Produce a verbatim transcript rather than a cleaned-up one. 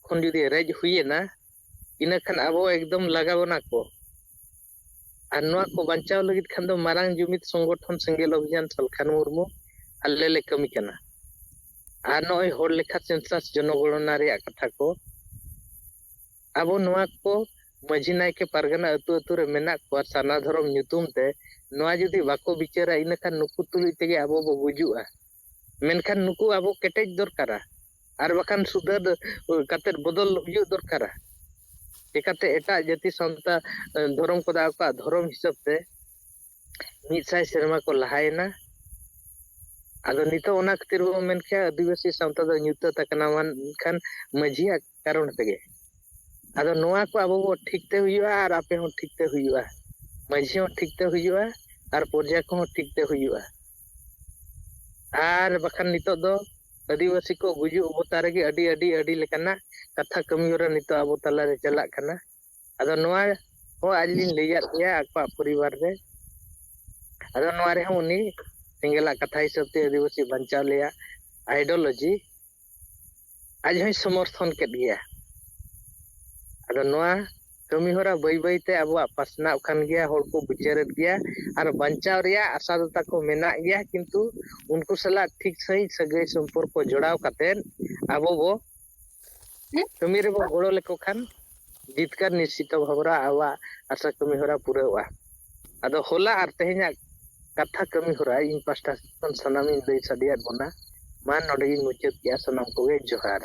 ᱠᱷᱚᱱ ᱡᱩᱫᱤ ᱨᱮᱡ ᱦᱩᱭᱮᱱᱟ, ᱤᱱᱟᱹ ᱠᱷᱟᱱ ᱟᱵᱚ ᱮᱠᱫᱚᱢ ᱞᱟᱜᱟ ᱵᱚᱱᱟ ᱠᱚ᱾ ᱟᱨ ᱱᱚᱣᱟ ᱠᱚ ᱵᱟᱧᱪᱟᱣ ᱞᱟᱹᱜᱤᱫ ᱠᱷᱟᱱ ᱫᱚ ᱢᱟᱨᱟᱝ ᱡᱩᱢᱤᱫ ᱥᱚᱝᱜᱚᱴᱷᱚᱱ ᱥᱮᱸᱜᱮᱞ ᱚᱵᱷᱤᱡᱟᱱ ᱥᱟᱞᱠᱷᱟᱱ ᱢᱩᱨᱢᱩ ᱟᱞᱮ ᱞᱮ ᱠᱟᱹᱢᱤ ᱠᱟᱱᱟ᱾ ᱟᱨ ᱱᱚᱜᱼᱚᱭ ᱦᱚᱲ ᱞᱮᱠᱷᱟ ᱥᱮᱱᱥᱟᱥ ᱡᱚᱱᱚᱜᱚᱬᱚᱱᱟ ᱨᱮᱭᱟᱜ ᱠᱟᱛᱷᱟ ᱠᱚ, ᱟᱵᱚ ᱱᱚᱣᱟ ᱠᱚ ᱢᱟᱹᱡᱷᱤ ᱱᱟᱭᱠᱮ ᱯᱟᱨᱜᱟᱱᱟ ᱟᱹᱛᱩ ᱟᱹᱛᱩ ᱨᱮ ᱢᱮᱱᱟᱜ ᱠᱚᱣᱟ ᱥᱟᱨᱱᱟ ᱫᱷᱚᱨᱚᱢ ᱧᱩᱛᱩᱢ ᱛᱮ, ᱱᱚᱣᱟ ᱡᱩᱫᱤ ᱵᱟᱠᱚ ᱵᱤᱪᱟᱹᱨᱟ, ᱤᱱᱟᱹᱠᱷᱟᱱ ᱱᱩᱠᱩ ᱛᱩᱞᱩᱡ ᱛᱮᱜᱮ ᱟᱵᱚ ᱵᱚ ᱜᱩᱡᱩᱜᱼᱟ᱾ ᱢᱮᱱᱠᱷᱟᱱ ᱱᱩᱠᱩ ᱟᱵᱚ ᱠᱮᱴᱮᱡ ᱫᱚᱨᱠᱟᱨᱟ, ᱟᱨ ᱵᱟᱠᱷᱟᱱ ᱥᱩᱫᱷᱟᱹᱨ ᱠᱟᱛᱮᱫ ᱵᱚᱫᱚᱞ ᱦᱩᱭᱩᱜ ᱫᱚᱨᱠᱟᱨᱟ᱾ ᱪᱮᱠᱟᱛᱮ ᱮᱴᱟᱜ ᱡᱟᱹᱛᱤ ᱥᱟᱶᱛᱟ ᱫᱷᱚᱨᱚᱢ ᱠᱚᱫᱚ ᱟᱠᱚᱣᱟᱜ ᱫᱷᱚᱨᱚᱢ ᱦᱤᱥᱟᱹᱵ ᱛᱮ ᱢᱤᱫ ᱥᱟᱭ ᱥᱮᱨᱢᱟ ᱠᱚ ᱞᱟᱦᱟᱭᱮᱱᱟ᱾ ᱟᱫᱚ ᱱᱤᱛᱚᱜ ᱚᱱᱟ ᱠᱷᱟᱹᱛᱤᱨ ᱵᱚ ᱢᱮᱱ ᱠᱮᱭᱟ ᱟᱹᱫᱤᱵᱟᱹᱥᱤ ᱥᱟᱶᱛᱟ ᱫᱚ ᱧᱩᱛᱟᱹᱛ ᱟᱠᱟᱱᱟ, ᱢᱮᱱᱠᱷᱟᱱ ᱢᱟᱹᱡᱷᱤᱭᱟᱜ ᱠᱟᱨᱚᱱ ᱛᱮᱜᱮ᱾ ᱟᱫᱚ ᱱᱚᱣᱟ ᱠᱚ ᱟᱵᱚ ᱵᱚ ᱴᱷᱤᱠ ᱛᱮ ᱦᱩᱭᱩᱜᱼᱟ ᱟᱨ ᱟᱯᱮ ᱦᱚᱸ ᱴᱷᱤᱠ ᱛᱮ ᱦᱩᱭᱩᱜᱼᱟ, ᱢᱟᱹᱡᱷᱤ ᱦᱚᱸ ᱴᱷᱤᱠ ᱛᱮ ᱦᱩᱭᱩᱜᱼᱟ ᱟᱨ ᱯᱨᱚᱡᱟ ᱠᱚᱦᱚᱸ ᱴᱷᱤᱠ ᱛᱮ ᱦᱩᱭᱩᱜᱼᱟ᱾ ᱟᱨ ᱵᱟᱠᱷᱟᱱ ᱱᱤᱛᱚᱜ ᱫᱚ ᱟᱹᱫᱤᱵᱟᱹᱥᱤ ᱠᱚ ᱜᱩᱡᱩᱜ ᱚᱵᱚᱛᱟ ᱨᱮᱜᱮ ᱟᱹᱰᱤ ᱟᱹᱰᱤ ᱟᱹᱰᱤ ᱞᱮᱠᱟᱱᱟᱜ ᱠᱟᱛᱷᱟ ᱠᱟᱹᱢᱤ ᱦᱚᱨᱟ ᱱᱤᱛᱚᱜ ᱟᱵᱚ ᱛᱟᱞᱟᱨᱮ ᱪᱟᱞᱟᱜ ᱠᱟᱱᱟ᱾ ᱟᱫᱚ ᱱᱚᱣᱟ ᱦᱚᱸ ᱟᱡ ᱞᱤᱧ ᱞᱟᱹᱭᱟᱫ ᱜᱮᱭᱟ ᱟᱠᱚᱣᱟᱜ ᱯᱚᱨᱤᱵᱟᱨ ᱨᱮ᱾ ᱟᱫᱚ ᱱᱚᱣᱟ ᱨᱮᱦᱚᱸ ᱩᱱᱤ ᱥᱮᱸᱜᱮᱞᱟᱜ ᱠᱟᱛᱷᱟ ᱦᱤᱥᱟᱹᱵ ᱛᱮ ᱟᱹᱫᱤᱵᱟᱹᱥᱤ ᱵᱟᱧᱪᱟᱣ ᱞᱟᱹᱭᱟ ideology ᱟᱡ ᱦᱚᱸᱭ ᱥᱚᱢᱚᱨᱛᱷᱚᱱ ᱠᱮᱫ ᱜᱮᱭᱟ᱾ ᱟᱫᱚ ᱱᱚᱣᱟ ᱠᱟᱹᱢᱤ ᱦᱚᱨᱟ ᱵᱟᱹᱭ ᱵᱟᱹᱭ ᱛᱮ ᱟᱵᱚᱣᱟᱜ ᱯᱟᱥᱱᱟᱣ ᱠᱟᱱ ᱜᱮᱭᱟ, ᱦᱚᱲ ᱠᱚ ᱵᱩᱡᱷᱟᱹᱣᱮᱫ ᱜᱮᱭᱟ ᱟᱨ ᱵᱟᱧᱪᱟᱣ ᱨᱮᱭᱟᱜ ᱟᱥᱟ ᱫᱚ ᱛᱟᱠᱚ ᱢᱮᱱᱟᱜ ᱜᱮᱭᱟ, ᱠᱤᱱᱛᱩ ᱩᱱᱠᱩ ᱥᱟᱞᱟᱜ ᱴᱷᱤᱠ ᱥᱟᱺᱦᱤᱡ ᱥᱟᱹᱜᱟᱹᱭ ᱥᱚᱢᱯᱚᱨᱠᱚ ᱡᱚᱲᱟᱣ ᱠᱟᱛᱮᱫ ᱟᱵᱚ ᱵᱚ ᱠᱟᱹᱢᱤ ᱨᱮᱵᱚ ᱜᱚᱲᱚ ᱞᱮᱠᱚ ᱠᱷᱟᱱ ᱡᱤᱛᱠᱟᱹᱨ ᱱᱤᱥᱪᱤᱛᱚ ᱵᱷᱟᱵᱽᱨᱟ ᱟᱵᱚᱣᱟᱜ ᱟᱥᱟ ᱠᱟᱹᱢᱤ ᱦᱚᱨᱟ ᱯᱩᱨᱟᱹᱣᱚᱜᱼᱟ᱾ ᱟᱫᱚ ᱦᱚᱞᱟ ᱟᱨ ᱛᱮᱦᱮᱧᱟᱜ ᱠᱟᱛᱷᱟ ᱠᱟᱹᱢᱤ ᱦᱚᱨᱟ ᱤᱧ ᱯᱟᱥᱴᱟ ᱥᱮᱫ ᱠᱷᱚᱱ ᱥᱟᱱᱟᱢᱤᱧ ᱞᱟᱹᱭ ᱥᱟᱰᱮᱭᱟᱫ ᱵᱚᱱᱟ᱾ ᱢᱟ ᱱᱚᱰᱮ ᱜᱤᱧ ᱢᱩᱪᱟᱹᱫ ᱠᱮᱜᱼᱟ, ᱥᱟᱱᱟᱢ ᱠᱚᱜᱮ ᱡᱚᱦᱟᱨ᱾